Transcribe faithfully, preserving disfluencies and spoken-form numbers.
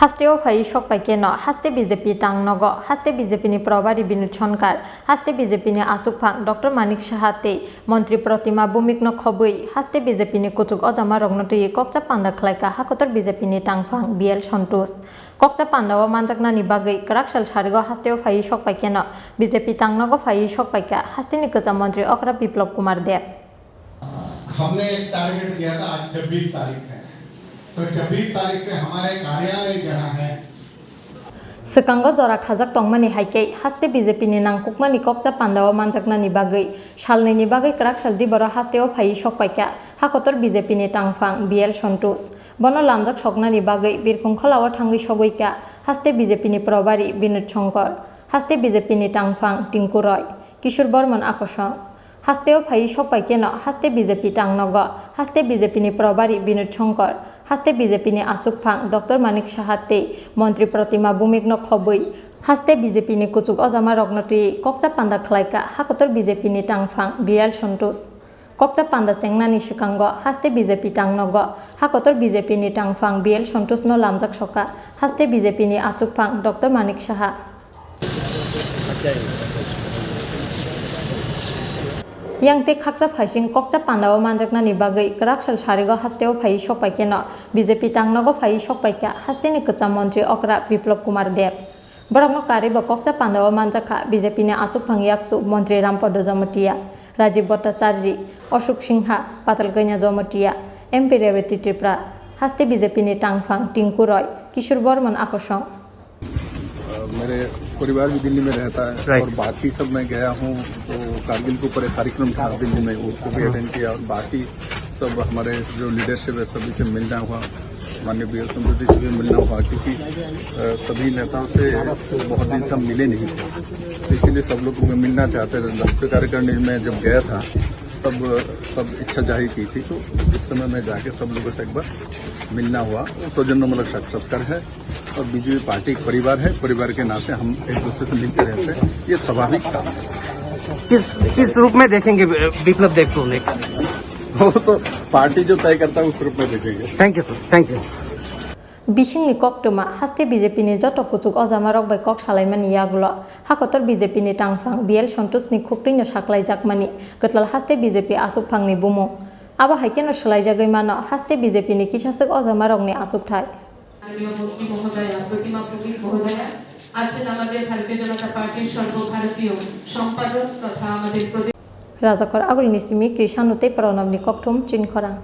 Hasteo phaiwi sok pai keno, haste B J P tang nogo, haste B J P ni probari Binod Shankar, haste B J P ni achukphang Doctor Manik Saha tei Montri Protima Bhumik no khobwi, haste B J P ni kuchuk ojama rokno twiwi kokcha panda khlaikha hakotor B J P ni tangphang B L Santosh. Kokcha panda o manjaknani bagwi kwrak sal sarigo hasteo phaiwi sok pai keno, B J P tang nogo phaiwi sok paikha hasteni kwcham montri okra Biplab Kumar Deb. हमने एक टारगेट दिया था, आज छब्बीस तारीख है, तो छब्बीस तारीख से हमारे कार्यालय जहाँ है, Swkango jora khajak tongmani hai khe haste B J P ni nangkukmani kokcha panda o manjaknani bagwi salnwi ni bagwi kwrak sal diboro hasteo phaiwi sok paikha hakotor B J P ni tangphang B L Santosh. Bono lamjak soknani bagwi Birkhung Khola o thangwi sogwi kha haste B J P ni probari Binod Shankar, haste B J P ni tangphang Tinku Roy, Kishore Bormon Akosong. Hasteo phaiwi sok pai keno, haste B J P tang nogo, haste B J P ni probari Binod Shankar, haste B J P ni achukphang Doctor Manik Saha tei Montri Protima Bhumik no khobwi, haste B J P ni kuchuk ojama rokno twiwi kokcha panda khlaikha hakotor B J P ni tangphang B L Santosh. Kokcha panda chengnani swkango haste B J P tang nogo, hakotor B J P ni tangphang B L Santosh no lamjak sokha, haste B J P ni achukphang Doctor Manik Saha. Yang tei khakcha phaising kokcha panda o manjaknani bagwi kwrak sal sarigo hasteo phaiwi sok pai keno, B J P tang nogo phaiwi sok paikha hasteni kwcham montri okra Biplab Kumar Deb. Borokno karwi bo kokcha panda o manjakha B J P ni achukphang yakchu montri Rampada Jamatia, Rajiv Bhattacharjee, Ashok Singha, Patal Kanya Jamatia, M P Revati Tripura, haste B J P ni tangphang Tinku Roy, Kishore Bormon Akosong. अ, मेरे परिवार भी दिल्ली में रहता है। राइट। और बाकी सब मैं गया हूँ, तो कारगिल के ऊपर एक कार्यक्रम था दिल्ली में, उसको भी अटेंड किया। और बाकी सब हमारे जो लीडरशिप है, सभी से मिलना हुआ, माननीय बी एल संतोष जी से भी मिलना हुआ, क्योंकि, अ, सभी नेताओं से बहुत दिन से हम मिले नहीं थे, तो इसीलिए सब लोग मिलना चाहते थे। दस कार्यकारिणी में जब गया था, तब सब इच्छा जाहिर की थी, तो इस समय मैं जाके सब लोगों से एक बार मिलना हुआ। वो सौजन्यमूलक साक्षात्कार है। और बीजेपी पार्टी एक परिवार है, परिवार के नाते हम एक दूसरे से मिलते रहते हैं, ये स्वाभाविक काम है। किस, किस रूप में देखेंगे वि-, विप्लव देव को नेक्स्ट? वो तो पार्टी जो तय करता है, उस रूप में देखेंगे। Thank you, sir. Thank you. Bisingni koktwma haste B J P ni joto kuchuk ojama rok bai kok salaimani yagulo hakotor B J P ni tangphang B L Santosh ni khuktwino saklaijakmani kwtal haste B J P achukphangni bumung. Abo hai kheno swlaijagwi mano haste B J P ni kisaswk ojama rokni achukthai. মাননীয় মন্ত্রী মহোদয়া, প্রতিমা ভৌমিক মহোদয়া আছেন আমাদের ভারতীয় জনতা পার্টির সর্বভারতীয় সম্পাদক তথা আমাদের প্রদেশ Rajakor agulni simi Krishan tei Pranabni kokthum chinkhorang.